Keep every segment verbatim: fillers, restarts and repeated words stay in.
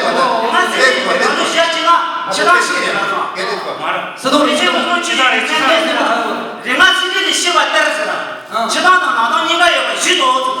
ང་ཚོས་ང་ཚོ་བཤད་ཀྱི་ན་ཕྱི་ནང་ཤེས་ཀྱི་རེད་ཟེར། སྲིད་དོན་རེ་ཆེ་མང་ཆེ་ཡིན་ཟེར་ན། རེ་ང་ཚིག་འདི་ལས་ཤེས་པ་ལྟར་ཟེར་ན། ཕྱི་ནང་དང་ནང་ནང་གཉིས་ཀ་ཡོད་པ།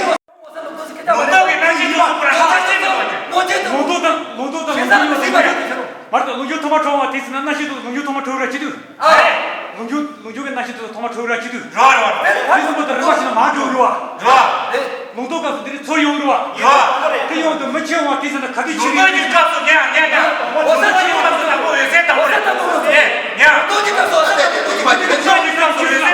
ལུང་རྟོགས་ཀྱི་རྣམ་ཤེས་ཐོག་ཏུ་པུ་ར་ཤ་ཤ་ཅན་དུ་བ་ཅན། ལུང་རྟོགས་དང་ལུང་རྟོགས་དང་ལུང་རྟོགས་ཡོད་ཟེར་ཏེ། མར་དུ་ལུང་རྒྱུ་ཐོག་མ་འཕྲོ་བ་དེ་ཟེར་ན་རྣམ་ཤེས་ཐོག་ལུང་རྒྱུ་ཐོག་མ་འཕྲོ་ར་ཅི་དུས། ལུང་རྒྱུ་ལུང་རྒྱུ་གི་རྣམ་ཤེས་ཐོག་ཐོག་མ་འཕྲོ་ར་ཅི་དུས། རོ་རོ་རོ། དེ་གསུམ་པོ་དུ་རིམ་པ་བཞིན་དུ་མར་འགྲོ་རུ་བ། རོ། ལུང་རྟོགས་སྐབས་སུ་འདི་རིགས་ཚོར་ཡོང་རུ་བ། རོ། དེ་ཡོང་དུ་མི་ཆེ་བ་དེ་ཟེར་ན་ག་དུས་ཆེ་ལུང་རྟོགས་ཀྱི་སྐབས་སུ་ཉན་ཉན་ཉན། ལུང་རྟོགས་ཀྱི་སྐབས་སུ་དང་པོ་འོད་གསལ་དང་པོ་ཉན་ཉན། ལུང་རྟོགས་ཀྱི་སྐབས་སུ་འོད་གསལ་དང་པོ་ཉན།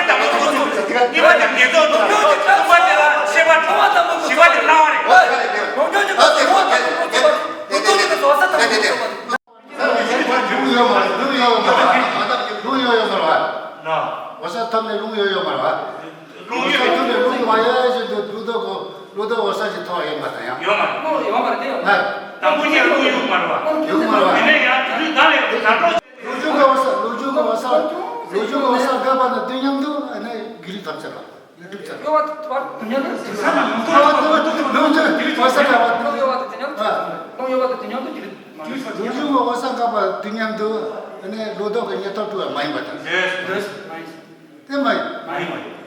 གཉིས་པ་དེ་ཉན་ཐོག་ཏུ། གསུམ་པ་དེ་ལ་ཤེས་པ་དང་པོ། བཞི་པ་དེ་སྣང་བ་རེད། ལུང་རྟོགས་ཀྱི་སྐབས་སུ་འོད་གསལ་དང་པོ་ཉན། ལུང་རྟོགས་ཀྱི་སྐབས་སུ་འོད་གསལ་དང་པོ་ཉན། ལུང་ཡོད་མ་རེད། ལུང་ཡོད་ཡོད་མ་རེད། ལུང་ཡོད་ཡོད་མ་རེད་བ། ན། འོད་གསལ་ཐོབ་ནས་ལུང་ཡོད་ཡོད་མ་རེད་བ། ལུང་ཡོད་ཡོད་མ་རེད། ལུང་མ་ཡོད་བཞིན་དུ་ལུང་རྟོགས་ཀྱི་ལུང་རྟོགས་འོད་གསལ་ཞིག་ཐོབ་ཡོད་མ་དང་ཡང་། ཡོད་མ་རེད། ལུང་ཡོད་མ་རེད་དེ་ཡོད་མ་རེད། དང་པོ་ཉིད་ལུང་ཡོད་མ་རེད་བ། ཡོད་མ་རེད་བ། དེ་ནས་ཡང་དེ་དུས་ད་ལས་ད་འགྲོ། ལུང་རྒྱུ་གི་འོད་གསལ། ལུང་རྒྱུ་གི་འོད་གསལ། ལུང་རྒྱུ་གི་འོད་གསལ་འགགས་པ་དང་དུས་མཉམ་དུ་ཨ་ནི་སྒྱུ་ལུས་ཐམས་ཅད་ལ། ཡོད་པ་དུ་ཉམས་དུ་ཟེར་ན་ལུང་རྟོགས་ལུང་རྟོགས་ལུང་རྟོགས་འོད་གསལ་འགགས་པ། ལུང་ཡོད་པ་དུ་ཉམས་དུ། ལུང་ཡོད་པ་དུ་ཉམས་དུ་འགྱུར། ལུང་རྒྱུ་གི་འོད་གསལ་འགགས་པ་དུས་མཉམ་དུ་ནི་ལུང་རྟོགས་ཀྱི་རྙེད་ཐོབ་གྲུབ་པ་མ་ཡིན་པ་དང་། རེད། དེ་མ་ཡིན། མ་ཡིན་མ་ཡིན།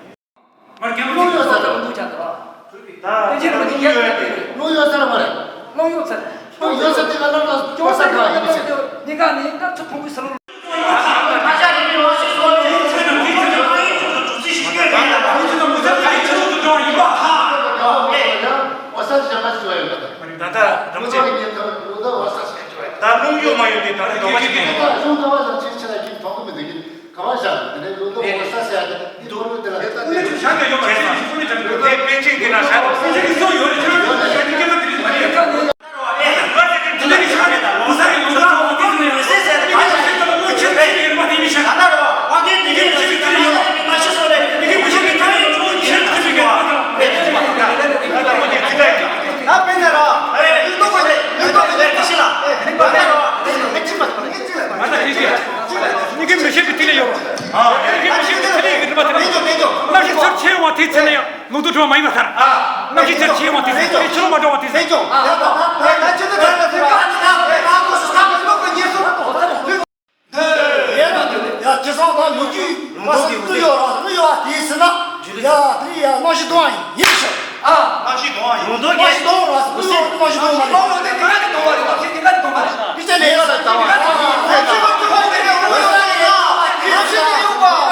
མར་རྒྱལ་པོ་ལུང་ཡོད་ས་རེད། ལུང་ཡོད་ས་རེད་མ་རེད། ལུང་ཡོད་ས་རེད་མ་རེད། ལུང་ཡོད་ས་དེ་ག་ལ་ལ་འོད་གསལ་འགགས་པ་ཡིན་ཟེར། གཉིས་ཀ་ནི་སྐབས་སུ་ཕུང་པོའི་ས་ལུང་། ད་ལྟ་རང་བྱེད། ད་ལུང་ཡོད་མ་ཡོད་དེ་ད་ལྟ་དོགས་པ་ཞིག་ཡིན། ད་ལུང་ཡོད་མ་ཡོད་དེ་ད་ལྟ་དོགས་པ་ཞིག་ཡིན། ད་ལུང་ག་བ་ཞིག་ཅིག་ཆེ་ལ་ཅིག་མཐོང་གི་མི་འདུག་ཡིན། ག་བ་བཞག་དེ་ནས་ལུང་རྟོགས་འོད་གསལ་ཟེར་ཡ་དེ་འདི་དོགས་པ་དེ་ལ་དེ་ལྟ་དེ་ཞག་གི་ཡོད་པ་རེད། དེ་པཎ་ཆེན་དེ་ན་ཞག་དང་པཎ་ཆེན་གྱི་སྲོག་ཡོད་རེད། ཆོས་ཡོད་རེད། ཞག་དེ་སྐད་ཆ་དེ་རེད་མ་རེད། ལུང་རྟོགས་འཕྲོ་མ་ཡིན་པ་ལྟར། རྣམ་ཤེས་ཚུར་ཆད་ཡོང་བ་དེའི་ཚེ་ན་ཡང་ལུང་རྟོགས་འཕྲོ་མ་ཡིན་པ་ལྟར། རྣམ་ཤེས་ཚུར་ཆད་ཡོང་བ་དེའི་ཚེ་ན་ཕྱི་ལོགས་མ་འགྲོ་བ་དེའི་ཚེ་ན། ཡ་ཇེ་སང་ད་ལོ་རྒྱུས་བ་སུ་ཡོད་ར་ལོ་ཡོད་དེ་ཟེར་ན། ཡ་དེ་ཡ་རྣམ་ཤེས་སྟོང་ཡིན་ཤག་ཨ། རྣམ་ཤེས་སྟོང་ཡིན། ལུང་རྟོགས་རྣམ་ཤེས་སྟོང་ར་ལོ་ཡོད་རྣམ་ཤེས་སྟོང་མ་རེད། ལོ་ཡོད་དེ་ག་རེ་སྟོང་བ་རེད། ཁྱེད་ཀྱི་ག་རེ་སྟོང་བ་རེད། ཁྱེད་ཀྱི་ག་རེ་སྟོང་བ་རེད། རྣམ་ཤེས་སྟོང་ཡིན་ཡོད་པ།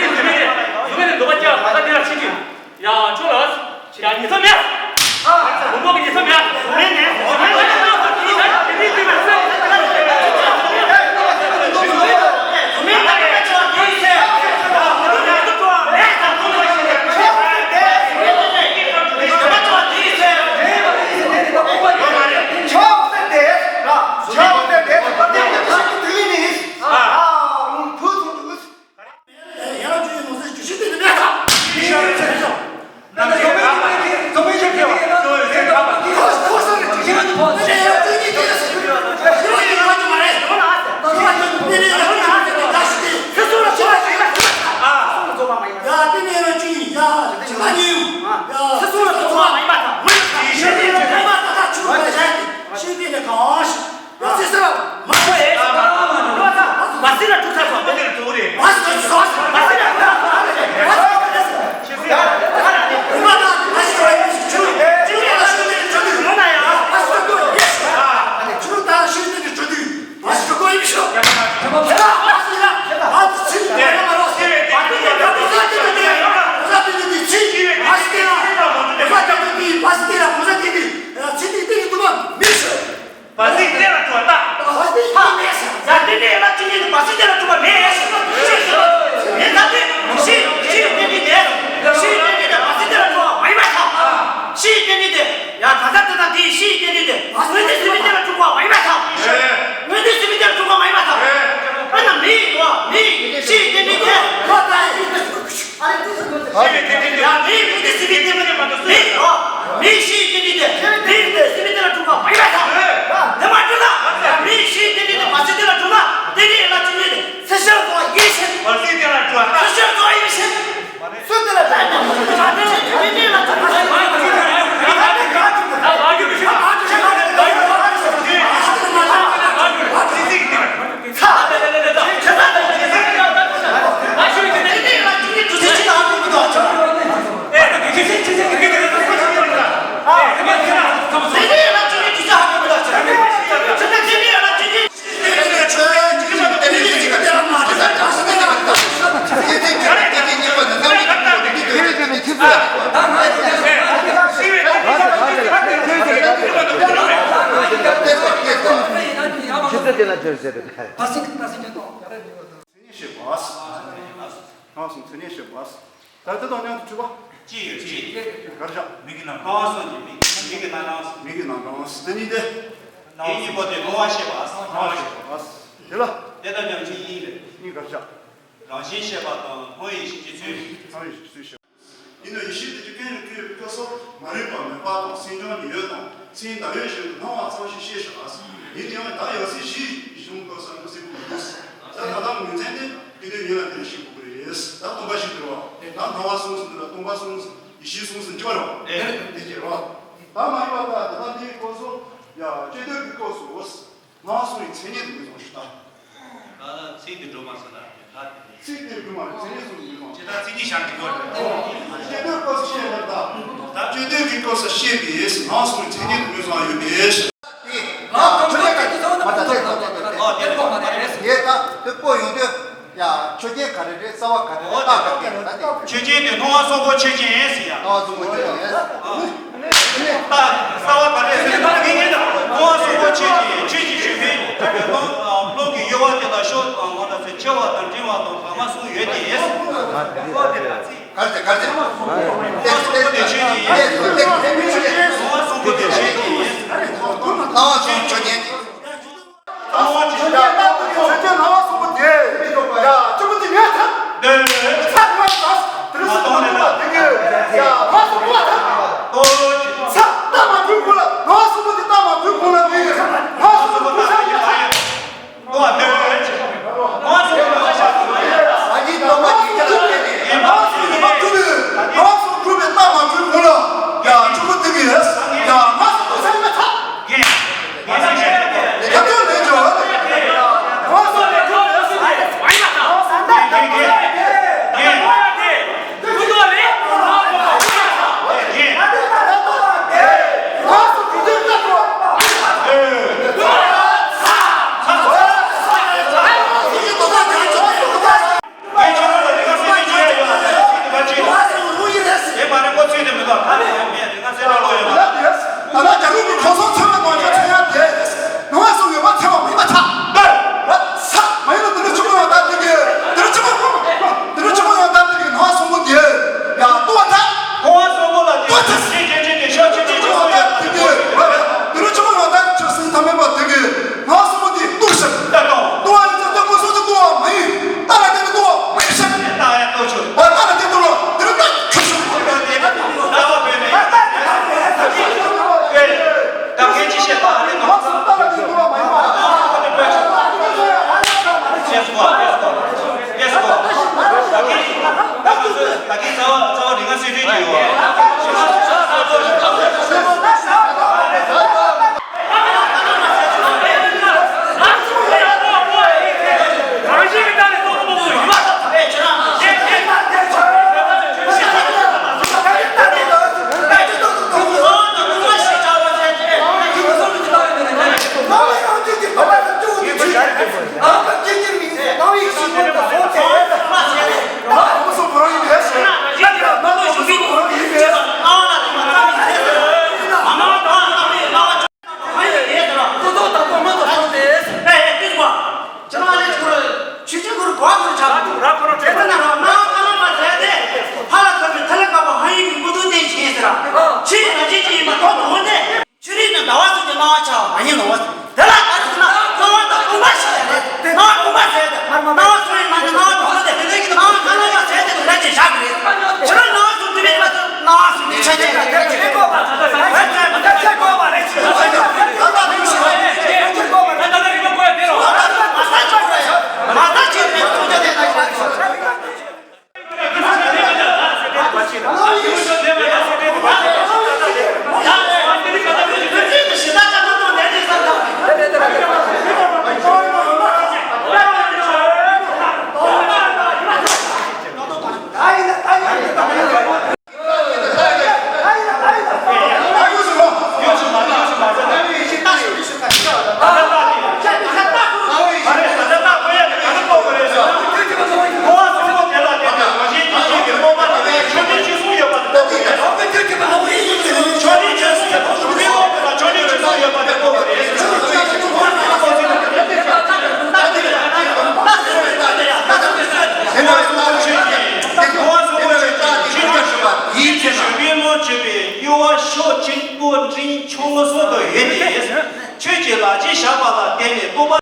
མི་བཟོ་མི་རེད། བཟོ་མི་རེད། འདོད་པ་སྐྱེ་བ་ད་དེ་ལ་ཕྱིན་ཅི། ཡ་ཁྱོད་ལ། ཡ་ཉེས་ཚབས་མེད། ཨ། མི་མོ་གི་ཉེས་ཚབས་མེད། མེད་ནས། མེད་ནས། ཡ། སེ་སེ་ར། མ་ཁོ་ཨེ་ཤ། ཨ། མ་སི་ལ་ཀྲུ་ཚ་སོ། མ་སི་ལ་ཀྲུ་ཚ་སོ། མ་སི་ལ་ཀྲུ་ཚ་སོ། བ་སི་ཏི་ལ་ཀྲུ་བ་ད། བ་སི་ཏི་ལ་ཀྲུ་བ་མེད། ཡ་ཏི་ཏི་ལ་ཀྲུ་བ་མེད། ཤི་ཤི་མེད་ད་ཏི། ཤི་ཤི་ཏི་ཏི་ཏི་ཏི་ཏི། ཤི་ཏི་ཏི་ཏི་བ་སི་ཏི་ལ་ཀྲུ་བ་མ་ཡིན་པ་ཐ། ཤི་ཏི་ཏི་ཏི། ཡ་ག་ས་ཏི་ད་ཏི་ཤི་ཏི་ཏི་ཏི། ཨོ་ཏི་སི་མི་ཏི་ལ་ཀྲུ་བ་མ་ཡིན་པ་ཐ། ཨོ་ཏི་སི་མི་ཏི་ལ་ཀྲུ་བ་མ་ཡིན་པ་ཐ། ཨ་ན་མི་བ་མི་ཤི་ཏི་ཏི་ཏི། ཨོ་ད་ཡི། ཡ་མི་མི་དེ་སི་མི་དེ་མི་མི་ཨོ་མི་ཤི་དེ་མི་དེ་མི་དེ་སི་མི་དེ་ལ་ཀྲུ་བ་མ་ཡིན་པ་དང་། དེ་མ་ཀྲུ་ན་ཡ་མི་ཤི་དེ་མི་དེ་བ་སི་དེ་ལ་ཀྲུ་ན་དེ་ནི་ལ་ཀྲུ་ནི་སེ་ཤར་ཙོ་ཡེ་ཤེས། བ་སི་དེ་ལ་ཀྲུ་ན་སེ་ཤར་ཙོ་ཡེ་ཤེས། སུ་དེ་ལ་ཀྲུ་ན་དེ་ནི་ལ་ཀྲུ་ན། ཆུ་ཚོད་དེ་ལ་འབྱོར་ཟེར་བས། མཚན་ཉིད་བཤད་པ། ད་དེ་དང་མཉམ་དུ་དྲི་བ། ཅི་ཡོད་ཅི། གར་བཞག་མིག་གི་ནང་སྣང་བ་སོགས་ཀྱི་མིག་མིག་གི་སྣང་གྲངས། མིག་གི་སྣང་གྲངས་དེ་གཉིས་ཏེ། སྣང་བ་གཉིས་པོ་དེ་སྣང་བ་ཤེས་པ། སྣང་བ་ཤེས་པ། དེ་ལ། དེ་དང་མཉམ་གཅིག་ཡིན་པས། གཉིས་གར་བཞག་རང་བཞིན་ཤེས་པ་དང་སྣང་བའི་གཞི་ཚུལ། སྣང་བའི་གཞི་ཚུལ་ཤེས། ཡིན་ནོ་ཡེ་ཤེས་དེ་ཚོ་ཀུན་ལས་བཏུས་པའི་སྐབས་སུ་མ་རིག་པ་མོས་པ་དང་སེམས་བྱུང་གི་ཡུལ་དང་སེམས་འདའ་བའི་གཞིར་དུ་སྣང་བ་ཙམ་ཞིག་ཤེས་བྱ། ཡིན་ཡང་ད་ཡང་སྲིད་ཞི་ཡི་གཞུང་སྐབས་སུ་འདུག་སྲིད་པ་མི་འདུག་ད་ད་ལྟ་ངོས་འཛིན་དེ་དེ་དུས་ཡིན་ལ་དེ་ལ་ཤེས་དགོས་ཀྱི་རེད། ད་སྟོང་པ་ཞིག་འདུག་རོ། ད་སྣང་བ་གསུམ་ཟེར་འདུག་ལ་སྟོང་པ་གསུམ་ཟེར་ཡེ་ཤེས་གསུམ་ཟེར་གྱི་རོ། དེ་ཅི་རོ། ད་མ་ཡིན་པ་ད་ད་ལྟ་འདིའི་སྐབས་སུ་ཡ་སྤྱི་ལྡོག་གི་སྐབས་སུ། སྣང་བ་གསུམ་གྱི་མཚན་ཉིད་དུ་མི་གསུངས་ཤིག་ད། ད་ཚིག་འདི་སྒྲོལ་མ་ཟེར་ན་ད་དེ། ཚིག་འདི་སྒྲོལ་མ་རེད། མཚན་ཉིད་གསུངས་མི་གསུངས། ཅི་ད་ཚིག་གཉིས་བཞག་གི་གོ་རེད། སྤྱི་ལྡོག་སྐབས་སུ་བཤད་པ་ད། ད་སྤྱི་ལྡོག་གི་སྐབས་སུ་བཤད་པའི་སྣང་བ་གསུམ་གྱི་མཚན་ཉིད་དུ་མི་གསུངས་ཡོད་པས། ཨ་ཆོས་ཅན། ཨ་ཆོས་ཅན། ཨ་དེ་ཁོ་མ་རེད། ངས་ད་དེ་པོ་ཡོང་དུས། ཡ། ཆོས་ཅན་ག་རེ་རེད། རྩ་བ་ག་རེ་རེད། རྟགས་ག་རེ་རེད། ད་དེ། ཆོས་ཅན་དེ་སྣང་བ་གསུམ་པོ་ཆོས་ཅན་ཟེར་ཡ། སྣང་བ་གསུམ་པོ་ཆོས་ཅན། ཨ། ད་རྩ་བ་ག་རེ་ཟེར་ན་ངེས་ངེས་ད་སྣང་བ་གསུམ་པོ་ཆོས་ཅན། ཆོས་ཅན་ཞུས་པས་ཀྱང་རླུང་རླུང་གི་གཡོ་བ་དེ་ལ་ཤོག་དང་ང་ལ་ཟེར་འཆི་བ་དང་འབྲིང་བ་དང་བར་མ་གསུམ་ཡོད་དེ། སྣང་བ་གསུམ་པོ་དེ་ཆོས་ཅན། སྣང་བ་གསུམ་པོ་དེ་ཆོས་ཅན། སྣང་བ་གསུམ་ཆོས་ཅན། ཨ་ཅེ། ཡ། ད་དུ་ཡོད་ཚད་ཅན་སྣང་བ་གསུམ་པོ་དེ། ཡ། གཅིག་པུ་དེ་ངས་ཐལ། ལྡན། ཚ་དུ་མ་ཚ། དེ་རིང་སོང་བ་དུ་མ་དེ་ངས། ཡ། ལྷ་གསུམ་པོ་ཐལ། ལྡན། ཚ། ཆོས་ཡིན་ན་ཆོས་ཅིག་ཡིན་པ་མཐོང་དུ་འོང་སྟེ། ཆོས་རིག་ནི་ཟླ་བ་གསུམ་གྱི་སྣང་བ་འཆར་བ་མ་ཡིན་ནོ། དེ་ལ་ག་རེ་ཟེར་ན་སྣང་བ་དང་བུམ་པ་ཞིག་ཡང་རེད། སྣང་བ་བུམ་པ་ཟེར་ཏེ་སྣང་བ་གསུམ་ཡིན་ན་ནི་སྣང་བ་དང་བུམ་པ་དེ་དེ་ནས་ཀྱི་སྣང་བ་སྣང་བ་ཟེར་ཏེ་དེ་འདྲ་ཅིག་བཞག་གི་རེད། ཆོས་རིག་སྣང་བ་གསུམ་འདུས་པའི་མ་ཚུལ་སྣང་བ་གསུམ་གྱི་ཆ་ཅན་རེད། དེ་ཆོས་གོ་བ་རེད། དེ་ཆོས་གོ་བ་རེད། ཡིད་ཀྱི་ཞུ་བའི་ལོ་བཅུ་པའི་གཡོ་བ་ཤོག་ཆེན་པོ་འདྲེན་ཆུང་ངུ་སོགས་དུ་ཡོད་དེ། ཆོས་ཀྱི་ལག་རྗེས་བཞག་པ་ལ་བརྟེན་ནས་རྟོགས་པ།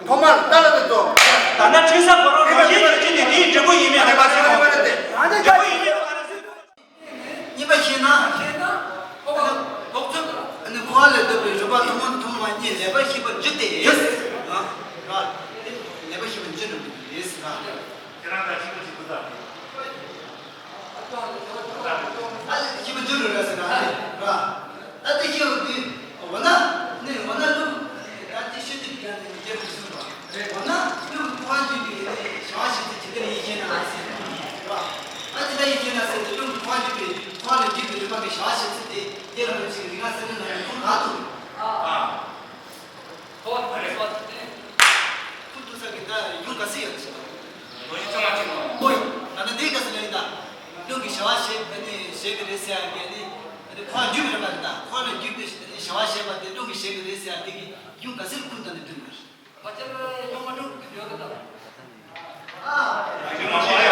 ཐོག་མར་ཏཱ་ལ་དེ་ཚོ། ད་ནི་འཕྲིན་བཟང་ཁོ་རང་རང་བཞིན་གྱིས་ཀྱི་ནི་དེའི་འབྲས་བུ་ཡིན་མིན་ལ་མ་ཟེར་ནོ། འབྲས་བུ་ཡིན་མིན་ལ་མ་ཟེར་ནོ། གཉིས་པ་ཤེས་ན། ཤེས་ན། ཨོ། ལོག་ཚོད། ཨ་ནི་འཁོར་བ་ལས་ལྡོག་པའི་རིམ་པ་ཐུན་མོང་དུ་མཐོང་བ་གཉིས་ལེགས་པར་ཤེས་པར་འགྱུར་ཏེ། ཡེས། ར། ར། ལེགས་པར་ཤེས་པར་འགྱུར་རེད། ཡེས་ར། ཁྱེད་རང་དང་ཤེས་པ་ཅིག་ཏུ་ད། ཨ་ལེ་ཤེས་པར་འགྱུར་རེད་ཟེར་ར། ར། ད་དེ་ཤེས་པ་དུས། འོ་ན། ནི་འོ་ན་ལུགས། ད་དེ་ཤེས་དུས་ཀྱང་ནི་རྒྱལ་པོ་གསུངས་པ། འོ་ན་ཀླུ་འཁོར་བར་འཇུག་པའི་བྱ་བ་བྱེད་ཚུལ་ཇི་ལྟར་ཡིན་ཞེ་ན་ཟེར། ར། ཨ་ཇི་ལྟར་ཡིན་ཞེ་ན་ཟེར་ཏེ་ཀླུ་འཁོར་བར་འཇུག་པའི་འཁོར་བ་ལས་འཇུག་པའི་རིམ་པ་གི་བྱ་བ་བྱེད་ཚུལ་དེ་དེ་ལ་རིམ་བཞིན་རིག་སྔགས་གསལ་བསྒྲགས་ནང་ནས་ཁུངས་ག་ཐུབ། ཁུངས་ཐུབ་ས་གི་ད་ཡུམ་ག་ཟེར་ཡོད་ཟེར། ལོ་ཡི་ཚང་མ་ཅིག་ལ། ཧོ་ཡི། ད་ནི་འདི་ག་ཟེར་ལ་ཡིན་ད། ཀླུ་གི་བྱ་བ་བྱེད་ནི་བྱེད་གི་རེད་ཟེར་ཡ་གི་ནི། ཨ་ནི་འཁོར་བར་འཇུག་པའི་རིམ་པ་རེད་ད། འཁོར་བར་འཇུག་པའི་ནི་བྱ་བ་བྱེད་པ་དེ་ཀླུ་གིས་བྱེད་གི་རེད་ཟེར་ཡ་དེ་གི་ཡུམ་ག་ཟེར་ཁུངས་ད་ནི་བསྟུན་པ་རེད། ཁ་ཆེ་ལ་ཡོང་མ་འགྲོ་ཡོད་གི་ད། ཨ། ཡོང་མ་འགྲོ་ཡོད།